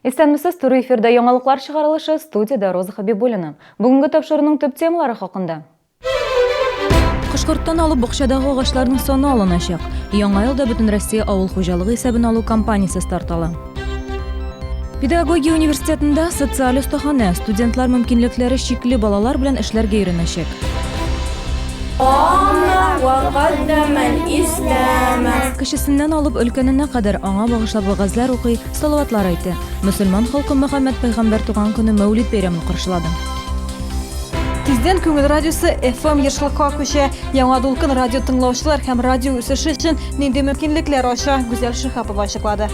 Исәнмесез, туры эфирда яңалыклар чыгарылышы, студиядә Роза Хабибуллина. Бүгенге тапшыруның төп темалары хакында. Кошкорттан алып бакчадагы агачларның саны алыначак. Яңа елда Бөтенроссия авыл хуҗалыгы исәбен алу кампаниясе старт ала. Педагогия университетында социаль остаханә, студентлар мөмкинлекләре чикле балалар белән эшләргә өйрәнәчәк. Кечесеннән алып өлкәненә кадәр аңа багышлап вәгазьләр укый, салаватлар әйтә. Мөселман халкы Мөхәммәд пәйгамбәр туган көне Мәүлид бәйрәмен каршылады. Тиздән Күңел радиосы FM ешлыкка күчә. Яңа дулкын радио тыңлаучылар һәм радио үсеше өчен нинди мөмкинлекләр ача, Гүзәл Шиһапова ачыклады.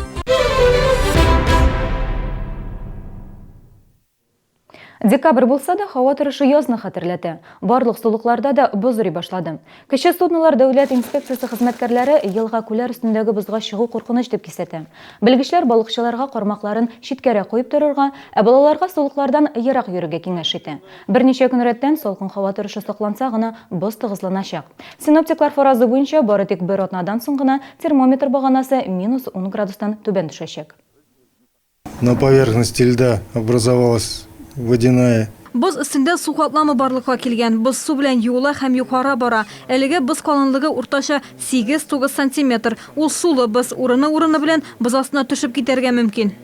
Декабрь булса да, һава торышы язны хәтерләтә. Барлык сулыкларда да боз эри башлады. Кече суднолар дәүләт инспекциясе хезмәткәрләре елга-күлләр өстендәге бозга чыгу куркыныч дип кисәтә. Белгечләр балыкчыларга кармакларын читкәрәк куеп торырга, ә балаларга сулыклардан ерак йөрергә киңәш итә. Берничә көн рәттән салкын һава торышы сакланса гына боз тыгызланачак. Синоптиклар фаразы буенча, бары тик бер атнадан соң гына термометр баганасы минус ун градустан түбән төшәчәк. На поверхности льда образовалась водяная. Боз өстендә су катламы барлыкка килгән. Боз су белән юыла һәм юкара бара. Әлегә боз калынлыгы уртача 8-9 сантиметр. Ул сулы боз, урыны-урыны белән боз астына төшеп китәргә мөмкин.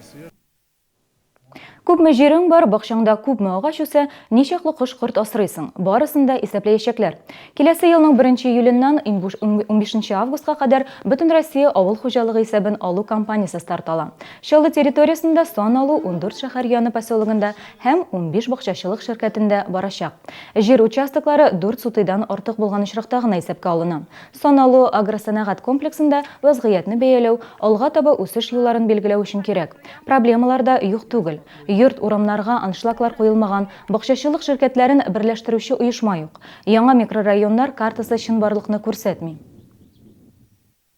Күпме җирең бар, бакчаңда күпме агач үсә, ничаклы кош-корт асрыйсың, барысын да исәпләячәкләр. Киләсе елның беренче июленнән унбишенче августка кадәр Бөтенроссия авыл хуҗалыгы исәбен алу кампаниясе старт ала. Чаллы территориясендә сан алу 14 шәһәр яны поселогында һәм 15 бакчачылык ширкәтендә барачак. Җир участоклары дүрт сутыйдан артык булган очракта гына исәпкә алына. Сан алу агросәнәгать комплексында вәзгыятьне бәяләү, алга таба үсеш юлларын билгеләү өчен кирәк. Проблемалар да юк түгел. Йорт, урамнарга аншлаглар куелмаган, бакчачылык ширкәтләрен берләштерүче оешма юк. Яңа микрорайоннар картасы чынбарлыкны күрсәтми.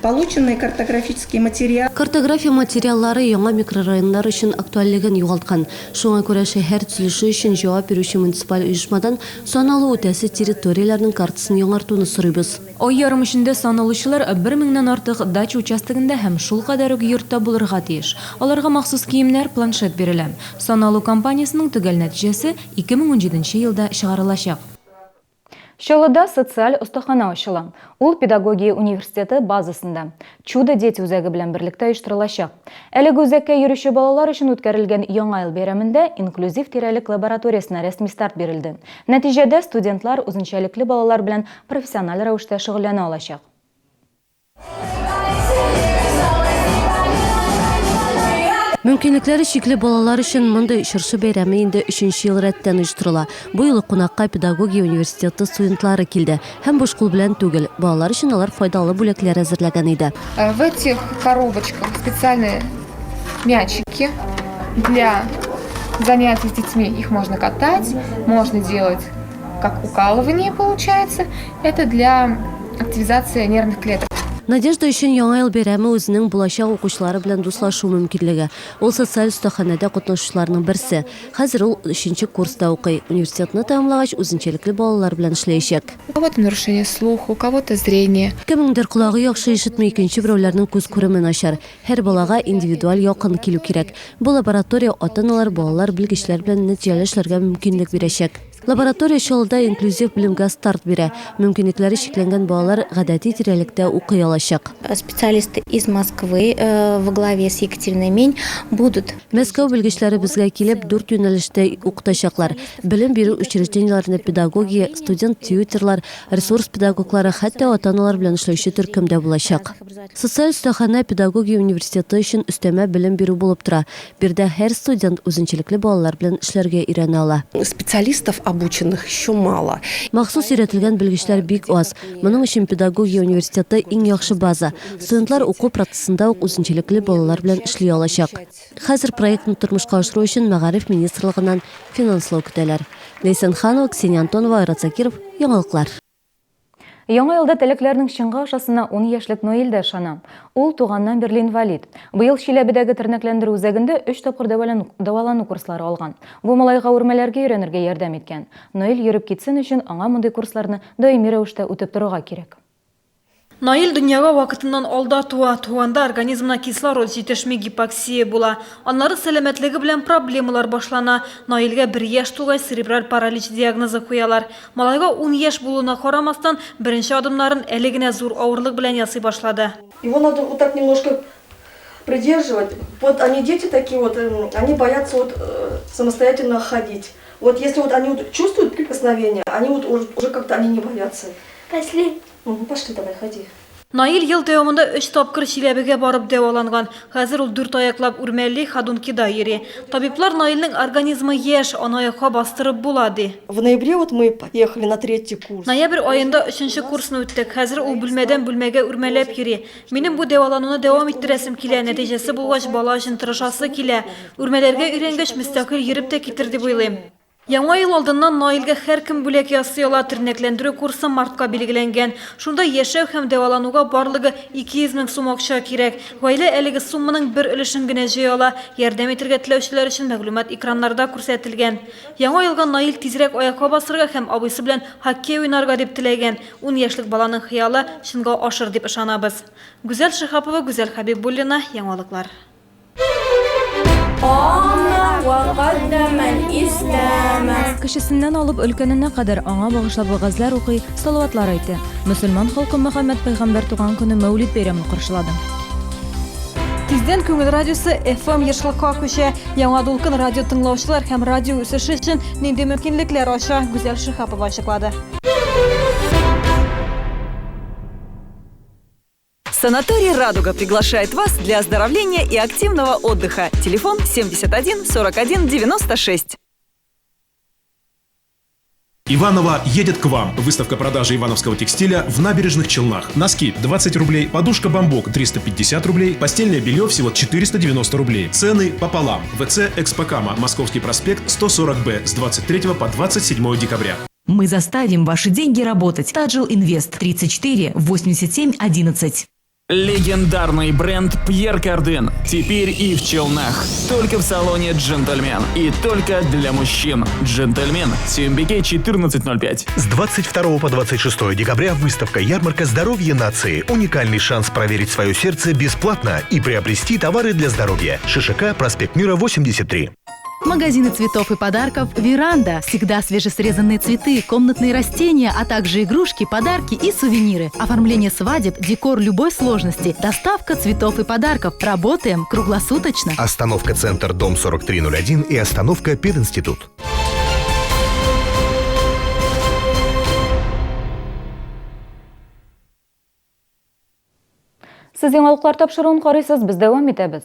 Полученные картографические материалы. Картография материаллары яңа микрорайоннар өчен актуальлеген югалткан. Шуңа күрә шәһәр төзелеше өчен җавап бирүче муниципаль оешмадан сан алу үтәсе территорияләрнең картасын яңартуны сорыйбыз. Ай ярым эчендә сан алучылар бер меңнән артык дача участогында һәм шулкадәр үк йортта булырга тиеш. Аларга махсус киемнәр, планшет бирелә. Сан алу кампаниясенең төгәл нәтиҗәсе 2017 нче елда чыгарылачак. Чаллыда социаль остаханә ачыла. Ул педагогия университеты базасында, Чудо дети үзәге белән берлектә оештырылачак. Әлеге үзәккә йөрүче балалар өчен үткәрелгән Яңа ел бәйрәмендә инклюзив тирәлек лабораториясенә рәсми старт бирелде. Нәтиҗәдә, студентлар үзенчәлекле балалар белән профессиональ рәвештә шөгыльләнә алачак. Мөмкинлекләре чикле балалар өчен мондый чыршы бәйрәме инде өченче ел рәттән оештырыла. Бу юлы кунакка педагогия университеты студентлары килде. Һәм буш кул белән түгел, балалар өчен алар файдалы бүләкләр әзерләгән иде. В этих коробочках специальные мячики для занятий с детьми. Их можно катать, можно делать как укалывание получается. Это для активизации нервных клеток. Надежда өчен Яңа ел бәйрәме үзенең булачак укучылары белән дуслашу мөмкинлеге. Ул социаль остаханәдә катнашучыларның берсе. Хәзер ул өченче курста укый. Университетны тәмамлагач, үзенчәлекле балалар белән эшләячәк. У кого-то нарушение слуха, у кого-то зрение. Кемнеңдер колагы яхшы ишетми, икенче берәүләрнең күз күреме начар. Һәр балага индивидуаль якын килү кирәк. Бу лаборатория ата-аналар, балалар, белгечләр белән нәтиҗәле эшләргә мөмкинлек бирәчәк. Лаборатория Чаллыда инклюзив белемгә старт бирә. Мөмкинлекләре чикләнгән балалар гадәти тирәлектә укый алачак. Специалисты из Москвы во главе с Екатериной Мень будут. Мәскәү белгечләре безгә килеп, дүрт юнәлештә укытачаклар, белем бирү учреждениеләрендә педагогия, студент-тьютерлар, ресурс педагоглары, хәтта ата-аналар белән эшләүче төркем дә булачак. Социаль остаханә педагогия университеты өчен өстәмә белем бирү булып тора. Биредә һәр студент үзенчәлекле балалар белән эшләргә өйрәнә ала. Специалистов обученных еще мало. Махсус өйрәтелгән белгечләр бик аз. Моның өчен педагогия университеты иң яхшы база. Студентлар уку процессында ук үзенчәлекле балалар белән эшли алачак. Хәзер проектны тормышка ашыру өчен Мәгариф министрлыгыннан финанслау көтәләр. Ләйсән Ханова, Ксения Антонова, Айрат Закиров, Яңалыклар. Яңа елда теләкләрнең чынга ашасына ун яшьлек Наил дә ышана. Ул туганнан бирле инвалид. Быел Чиләбедәге тернәкләндерү үзәгендә өч тапкыр дәвалану курслары алган. Бу малайга үрмәләргә өйрәнергә ярдәм иткән. Наил йөреп китсен өчен аңа мондый курсларны даими рәвештә үтеп торырга кирәк. Наил дөньяга вакытыннан алда туа. Туганда организмына кислород җитешми, гипоксия була. Аннары сәламәтлеге белән проблемалар башлана. Наилгә бер яшь тулгач церебраль паралич диагнозы куялар. Малайга ун яшь булуына карамастан, беренче адымнарын әле генә зур авырлык белән ясый башлады. Его надо вот так немножко придерживать. Вот они дети такие вот, они боятся вот самостоятельно ходить. Вот если вот они вот чувствуют прикосновение, они вот уже как-то они не боятся. Пошли. Угу, пошли давай, ходи. Наил ел дәвамында өч тапкыр Чиләбегә барып дәваланган. Хәзер ул дүрт аяклап үрмәли, ходункида йөри. Табиблар Наилнең организмы яшь, аны аякка бастырып була, ди. В ноябре вот мы поехали на третий курс. Ноябрь аенда өченче курсны үттек. Хәзер ул бүлмәдән бүлмәгә үрмәләп йөри. Минем бу дәвалануны дәвам иттерәсем килә, нәтиҗәсе булгач, бала өчен тырышасы килә. Үрмәләргә өйрәнгәч, мөстәкыйль йөреп тә китер дип уйлыйм. Яңа ел алдыннан Наилгә һәркем бүләк ясый ала, тернәкләндерү курсы мартка билгеләнгән. Шунда яшәү һәм дәвалануга барлыгы 200 мең сум акча кирәк. Гаилә әлеге сумманың бер өлешен генә җыя ала. Ярдәм итергә теләүчеләр өчен мәгълүмат экраннарда күрсәтелгән. Яңа елга Наил тизрәк аякка басырга һәм абыйсы белән хоккей уйнарга дип теләгән. Ун яшьлек баланың хыялы чынга ашыр дип ышанабыз. Гүзәл Шиһапова, Гүзәл Хәбибуллина, Яңалыклар. Кечесеннән алып өлкәненә кадәр аңа багышлап вәгазьләр укый, салаватлар әйтә. Мөселман халкы Мөхәммәд пәйгамбәр туган көне Мәүлид бәйрәмен каршылады. Тиздән Күңел радиосы FM ешлыкка күчә. Яңа дулкын радио тыңлаучылар һәм радио үсеше өчен нинди мөмкинлекләр ача, Гүзәл Шиһапова ачыклады. Санаторий «Радуга» приглашает вас для оздоровления и активного отдыха. Телефон 71 41 96. Иваново едет к вам. Выставка продажи ивановского текстиля в набережных Челнах. Носки 20 рублей, подушка бамбук 350 рублей, постельное белье всего 490 рублей. Цены пополам. ВЦ «Экспокама», Московский проспект 140Б с 23 по 27 декабря. Мы заставим ваши деньги работать. Таджил Инвест 34 87 11. Легендарный бренд Пьер Карден теперь и в Челнах. Только в салоне «Джентльмен». И только для мужчин. «Джентльмен». Сюмбике 14.05. С 22 по 26 декабря выставка-ярмарка «Здоровье нации». Уникальный шанс проверить свое сердце бесплатно и приобрести товары для здоровья. ШШК, проспект Мира, 83. Магазины цветов и подарков «Веранда». Всегда свежесрезанные цветы, комнатные растения, а также игрушки, подарки и сувениры. Оформление свадеб, декор любой сложности, доставка цветов и подарков. Работаем круглосуточно. Остановка «Центр», дом 4301 и остановка «Пединститут». Сез яңалыклар тапшыруын карыйсыз, без дәвам итәбез.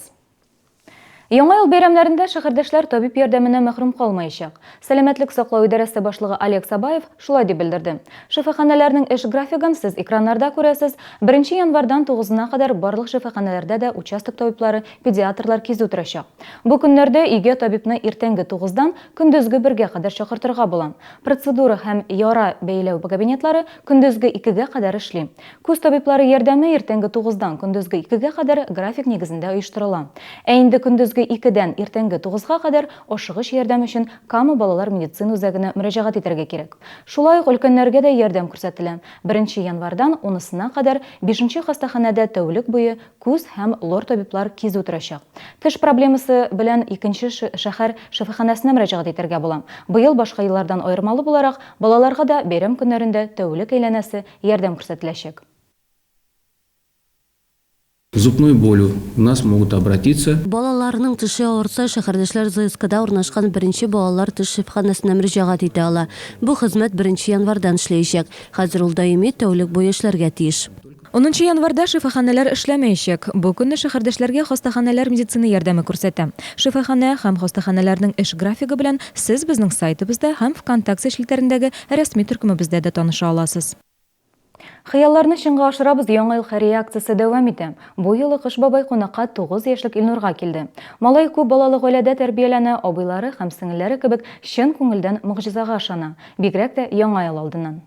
Яңа ел бәйрәмнәрендә шәһәрдәшләр табиб ярдәменә мәхрүм калмаячак. Сәламәтлек саклау идарәсе башлыгы Олег Сабаев шулай дип белдерде. Шифаханәләрнең эш графигын сез экраннарда күрәсез. 1 январьдан 9-на кадәр барлык шифаханәләрдә дә участок табиблары, педиатрлар кизү торачак. Бу көннәрдә өйгә табибны иртәнге 9-дан көндезге 1-гә кадәр чакыртырга була. Процедура һәм яра бәйләү кабинетлары көндезге 2-гә кадәр эшли. Күз табиблары ярдәме иртәнге 9-дан көндезге 2-гә кадәр график нигезендә оештырыла. Ә инде көндезге 2-дән иртәнге 9-га кадәр ашыгыч ярдәм өчен Кама балалар медицина үзәгенә мөрәҗәгать итәргә кирәк. Шулай ук өлкәннәргә дә ярдәм күрсәтелә. 1 январьдан 10-сына кадәр 5 хастаханәдә тәүлек буе күз һәм лор табиблар кизү торачак. Теш проблемасы белән икенче шәһәр шифаханәсенә мөрәҗәгать итәргә була. Быел башка еллардан аермалы буларак, балаларга да бәйрәм көннәрендә тәүлек әйләнәсе ярдәм күрсәтеләчәк. Зубной болью у нас могут обратиться. Балаларның теше авыртса, шәһәрдәшләр ЗСКда урнашкан беренче балалар теш шифаханәсенә мөрәҗәгать итә ала. Бу хезмәт беренче январьдан эшләячәк. Хәзер ул даими тәүлек буе эшләргә тиеш. Унынчы январьда шифаханәләр эшләмәячәк. Бу көнне шәһәрдәшләргә хастаханәләр медицина ярдәме күрсәтә. Шифаханә һәм хастаханәләрнең эш графигы белән сез безнең сайтыбызда һәм ВКонтакте челтәрендәге рәсми төркемебездә дә таныша аласыз. Хыялларны чынга ашырабыз Яңа ел хәрия акциясе дәвам итә. Бу юлы Кыш бабай кунакка 9 яшьлек Илнурга килде. Малай күп балалы гаиләдә тәрбияләнә, абыйлары һәм сеңелләре кебек чын күңелдән могҗизага ышана. Бигрәк тә Яңа ел алдыннан.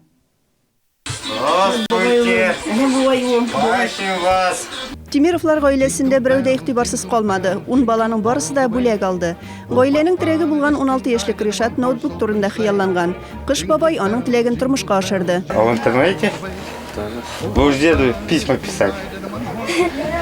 Здравствуйте! Вас! Тимировлар гаиләсендә берәү дә игътибарсыз калмады. Ун баланың барысы да бүләк алды. Гаиләнең терәге булган 16 яшьлек Ришат ноутбук турында хыялланган. Кыш бабай аның теләген тормышка ашырды. А в интернете? Тоже. Будешь деду письма писать.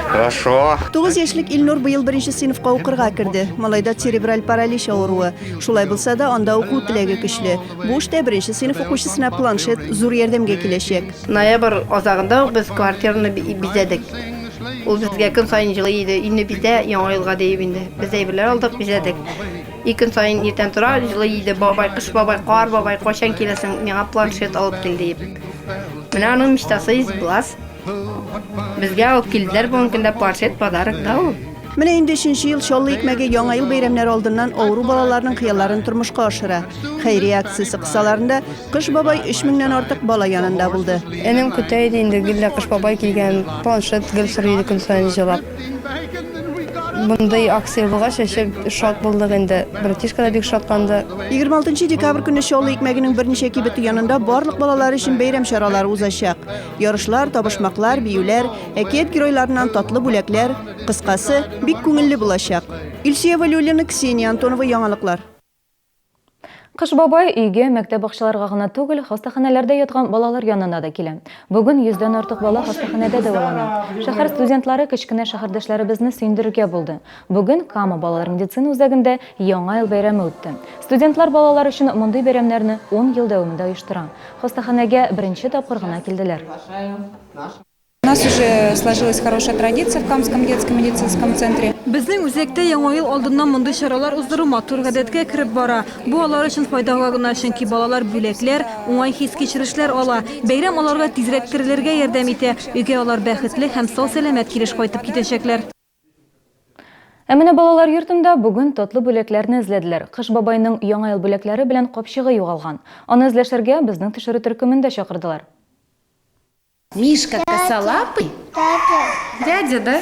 Хорошо. 9 яшьлек Илнур быел беренче сыйныфка укырга керде. Малайда церебраль паралич авыруы. Шулай булса да, анда уку теләге көчле. Бу эштә беренче сыйныф укучысына планшет зур ярдәмгә киләчәк. Ноябрь азагында ук без квартираны бизәдек. Ул безгә көн саен җылы иде. Өйне бизә, Яңа елга диеп инде. Без әйберләр алдык, бизәдек. И көн саен иртән тора, җылы иде. Бабай, кыш бабай, кар бабай, кайчан киләсең, миңа планшет алып кил диеп. Менә аның мечтасы избылась. Безгә алып килделәр бүгенге көндә планшет подарок да ул. Менә инде өченче ел Чаллы икмәге Яңа ел бәйрәмнәре алдыннан авыру балаларның хыялларын тормышка ашыра. Хәйрия акциясе кысаларында Кыш бабай өч меңнән артык бала янында булды. Энем көтә иде инде, гел дә Кыш бабай килгән, планшет гел сорый иде көн саен җылап. Мондый акция булгач, вообще шат булдык инде. Братишка да бик шатланды. 26 декабрь көнне Чаллы икмәгенең берничә кибете янында барлык балалар өчен бәйрәм чаралары узачак. Ярышлар, табышмаклар, биюләр, әкият геройларыннан татлы бүләкләр, кыскасы, бик күңелле булачак. Илсөя Вәлиуллина, Ксения Антонова, Яңалыклар. Кыш бабай өйгә мәктәп бакчаларга гына түгел, хастаханәләрдә яткан балалар янына да килә. Бүген йөздән артык бала хастаханәдә дәвалана. Шәһәр студентлары кечкенә шәһәрдәшләребезне сөендерергә булды. Бүген Кама балалар медицина үзәгендә Яңа ел бәйрәме үтте. Студентлар балалар өчен мондый бәйрәмнәрне ун ел дәвамында оештыра. Хастаханәгә беренче тапкыр гына килделәр. У нас уже сложилась хорошая традиция в Камском детском медицинском центре. Безнең үзәктә Яңа ел алдыннан мондый чаралар уздыру матур гадәткә кереп бара. Бу алар өчен файдага гына, чөнки балалар бүләкләр, уңай хис-кичерешләр ала. Бәйрәм аларга тизрәк терелергә ярдәм итә. Өйгә алар бәхетле һәм сау-сәламәт килеш кайтып китәчәкләр. Ә менә балалар йортында бүген татлы бүләкләрне эзләделәр. Кыш бабайның Яңа ел бүләкләре белән капчыгы югалган. Аны эзләшергә безнең төшерү төркемен дә чакырдылар. Мишка косолапый? Дядя, да?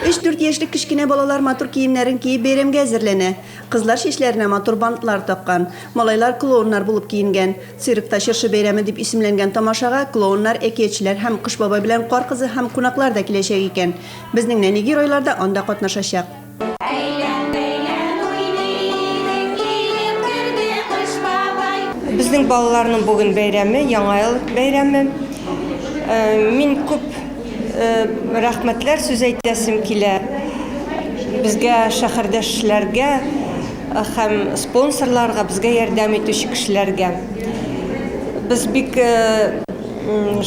Өч-дүрт яшьлек кечкенә балалар матур киемнәрен киеп бәйрәмгә әзерләнә. Кызлар чәчләренә матур бантлар таккан. Малайлар клоуннар булып киенгән. Циркта Чыршы бәйрәме дип исемләнгән тамашага клоуннар, әкиятчеләр һәм Кыш бабай белән Кар кызы һәм кунаклар да киләчәк икән. Безнең нәни геройлар да анда катнашачак. Әйлән-бәйлән уйный идек, килеп керде Кыш бабай. Безнең балаларның бүген бәйрәме, Яңа ел бәйрәме. Мин күп рәхмәтләр сүз әйтәсем килә безгә, шәһәрдәшләргә һәм спонсорларга, безгә ярдәм итүче кешеләргә. Без бик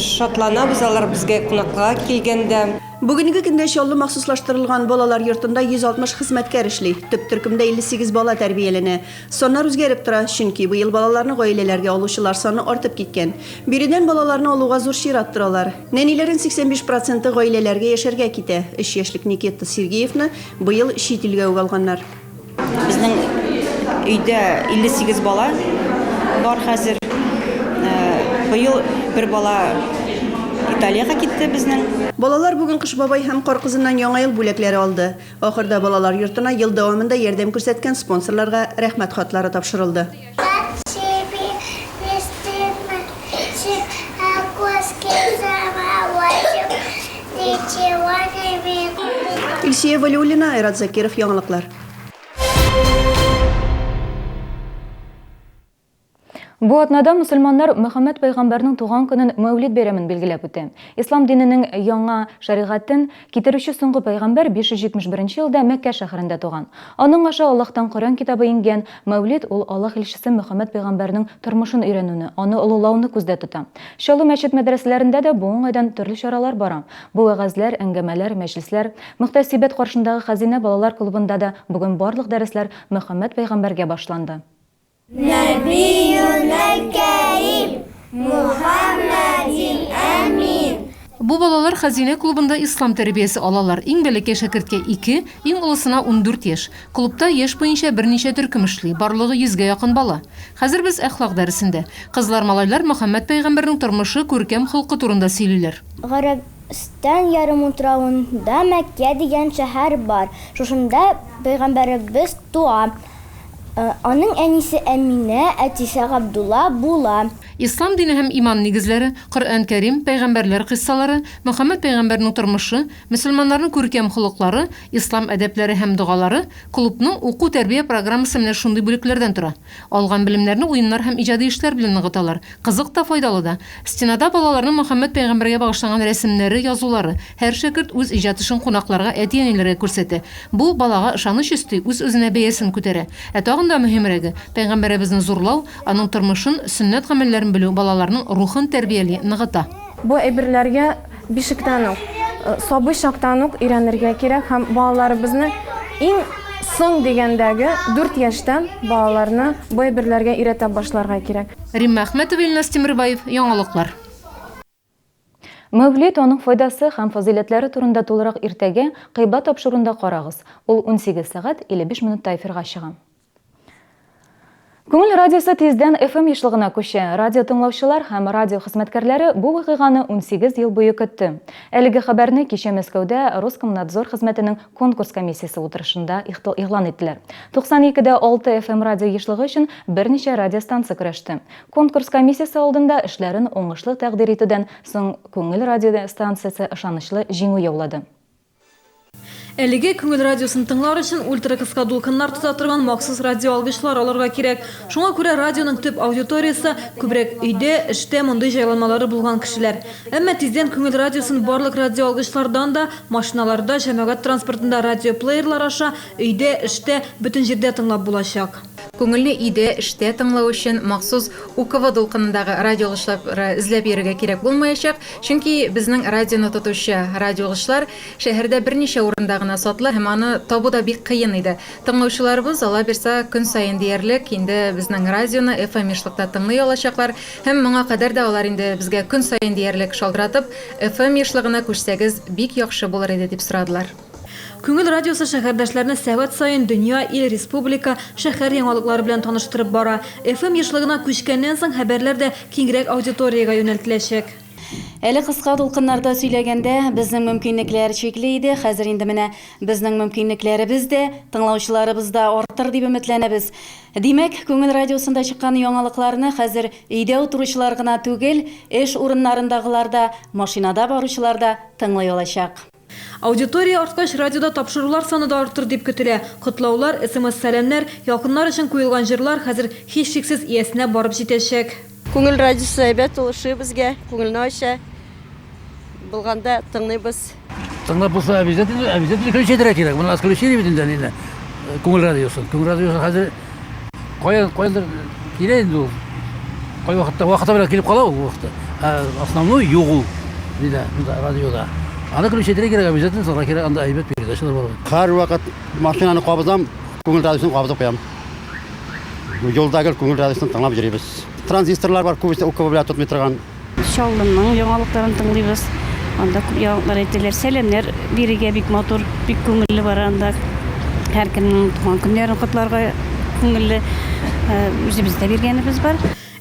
шатланабыз алар безгә кунакка килгәндә. Бүгенге көндә Чаллы махсуслаштырылган балалар йортында 160 хезмәткәр эшли. Төп төркемдә 58 бала тәрбияләнә. Саннар үзгәреп тора, чөнки быел балаларны гаиләләргә алучылар саны артып киткән. Биредән балаларны алуга зур чират торалар. Нәниләрнең 85 проценты гаиләләргә яшәргә китә. Өч яшьлек Никита Сергеевны быел чит илгә үк алганнар. Безнең өйдә 58 бала бар хәзер. Быел бер бала Италиягә китте безнең. Балалар бүген Кыш бабай һәм Кар кызыннан Яңа ел бүләкләре алды. Ахырда балалар йортына ел дәвамында ярдәм күрсәткән спонсорларга рәхмәт хатлары тапшырылды. Илсөя Вәлиуллина, Айрат Закиров, Яңалыклар. Бу атнада мөселманнар Мөхәммәд пәйгамбәрнең туган көнен Мәүлид бәйрәмен билгеләп үтә. Ислам диненең яңа шәригатен китерүче соңгы пәйгамбәр 571 елда Мәккә шәһәрендә туган. Аның аша Аллаһтан Коръән китабы иңгән. Мәүлид ул Аллаһ илчесе Мөхәммәд пәйгамбәрнең тормышын өйрәнүне, аны олылауны күздә тота. Чаллы мәчет-мәдрәсәләрендә дә бу уңайдан төрле чаралар бара. Бу вәгазьләр, әңгәмәләр, мәҗлесләр. Мөхтәсибәт каршындагы Хәзинә балалар клубында да бүген барлык дәресләр Мөхәммәд пәйгамбәргә башланды. Нәбиюнәл-кәрим, Мухәммәдин әмин. Бу балалар Хәзинә клубында ислам тәрбиясе алалар. Иң бәләкәй шәкерткә ике, иң олысына 14 яшь. Клубта яшь буенча берничә төркем эшли, барлыгы йөзгә якын бала. Хәзер без әхлак дәресендә. Кызлар-малайлар Мөхәммәд пәйгамбәрнең тормышы, күркәм холкы турында сөйлиләр. Гарәбстан ярымутравында Мәккә дигән шәһәр бар. Шушында пәйгамбәребез туа. Аның әнисе Әминә, әтисе Габдулла була. Ислам дине һәм иман нигезләре, Коръән-Кәрим, пәйгамбәрләр кыйссалары, Мөхәммәд пәйгамбәрнең тормышы, мөселманнарның күркәм холыклары, ислам әдәпләре һәм догалары, клубның уку-тәрбия программасы менә шундый бүлекләрдән тора. Алган белемнәрне уеннар һәм иҗади эшләр белән ныгыталар. Кызык та, файдалы да. Стенада балаларның Мөхәммәд пәйгамбәргә багышланган рәсемнәре, язулары. Һәр шәкерт үз иҗат эшен кунакларга, әти-әниләргә күрсәтә. Бу, балага ышаныч өсти, үз-үзенә бәясен күтәрә. Ә тагын да мөһимрәге, пәйгамбәребезне зурлау, аның тормышын, сөннәт гамәлләрен белү балаларның рухын тәрбияли, ныгыта. Бу әйберләргә бишектән үк, сабый чактан ук өйрәнергә кирәк һәм балаларыбызны иң соң дигәндәге дүрт яшьтән балаларны бу әйберләргә өйрәтә башларга кирәк. Римма Әхмәтова, Илназ Тимербаев, Яңалыклар. Мәүлид, аның файдасы һәм фазыйләтләре турында тулырак иртәгә Кыйбла тапшыруында карагыз. Ул 18 сәгать 55 минутта эфирга чыга. Күңел радиосы тиздән FM ешлыгына күчә. Радио тыңлаучылар һәм радио хезмәткәрләре бу вакыйганы 18 ел буе көтте. Әлеге хәбәрне кичә Мәскәүдә Роскомнадзор хезмәтенең конкурс комиссиясе утырышында игълан иттеләр. 92 дә 6 FM радио ешлыгы өчен берничә радиостанция көрәште. Конкурс комиссиясе алдында эшләрен уңышлы тәкъдир итүдән соң Күңел радио станциясе ышанычлы җиңү яулады. Әлеге Күңел радиосын тыңлар өчен ультракыска дулкыннар тота торган махсус радиоалгычлар алырга кирәк. Шуңа күрә радионың төп аудиториясе, күбрәк өйдә, эштә мондый җайланмалары булган кешеләр. Әмма тиздән Күңел радиосын барлык радиоалгычлардан да, машиналарда, җәмәгать транспортында радиоплеерлар аша, өйдә, эштә, бөтен җирдә тыңлап булачак. Күңелне өйдә, эштә тыңлау өчен махсус УКВ дулкынындагы радиоалгычлар эзләп йөрергә кирәк булмаячак, чөнки безнең радионы тотучы радиоалгычлар шәһәрдә берничә урында гына сатыла һәм аны табу да бик кыен иде. Тыңлаучыларыбыз, алабирса, көн саен диярлек инде безнең радионы FM ешлыкта тыңлый алачаклар һәм моңа кадәр дә алар инде безгә көн саен диярлек шалтыратып, FM ешлыгына күчсәгез, бик яхшы булыр иде, дип сорадылар. Күңел радиосы шәһәрдәшләрне сәгать саен дөнья, ил, республика, шәһәр яңалыклары белән таныштырып бара. FM ешлыгына күчкәннән соң хәбәрләр дә киңрәк аудиториягә юнәлтеләчәк. Әле кыска дулкыннарда сөйләгәндә, безнең мөмкинлекләр чикле иде, хәзер инде менә безнең мөмкинлекләребез дә, тыңлаучыларыбыз да артыр дип өметләнәбез. Димәк, Күңел радиосында чыккан яңалыкларны хәзер өйдә утыручылар гына түгел, эш урыннарындагылар да, машинада баручылар да тыңлый алачак. Аудитория арткач, радиода тапшырулар саны да артыр дип көтелә. Котлаулар, смс-сәламнәр, якыннар өчен куелган җырлар хәзер һичшиксез иясенә барып җитәчәк. Күңел радиосы әйбәт ул, ошый безгә, күңелне ача. Булганда тыңлыйбыз. Тыңлап булса, обязательно, обязательно включать итәргә кирәк. Моны отключили бит инде әнине. Күңел радиосын. Күңел радиосы хәзер каян каяндыр килә инде ул. Кай вакытта вакыты белән килеп кала ул вакытта. Ә основной юк ул диде монда радиода. Аны включать итәргә кирәк, обязательно тыңларга кирәк, анда әйбәт передачалар бар. Һәрвакыт машинаны кабызам, күңел радиосын кабызып куям. Юлда гел күңел радиосын тыңлап йөрибез. Транзисторлар бар, күбесе УКВ белән тотмый торган. Чаллының яңалыкларын тыңлыйбыз. Анда күп яңалыклар әйтәләр. Сәламнәр бирергә бик матур, бик күңелле бара анда. Һәркемнең туган көннәрен котларга күңелле. Үзебез дә биргәнебез бар.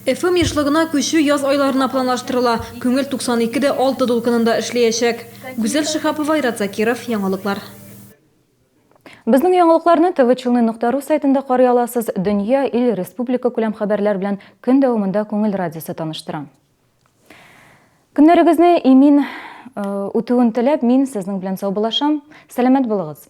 FM ешлыгына күчү яз айларына планлаштырыла. Күңел 92 дә 6 дулкынында эшләячәк. Гүзәл Шиһапова, Айрат Закиров, Яңалыклар. Безнең яңалыкларны tvchelny.ru сайтында карый аласыз. Дөнья, ил, республика күләм хәбәрләр белән көн дәвамында Күңел радиосы таныштыра. Көннәрегезне имин үтүен теләп, мин сезнең белән саубуллашам. Сәламәт булыгыз!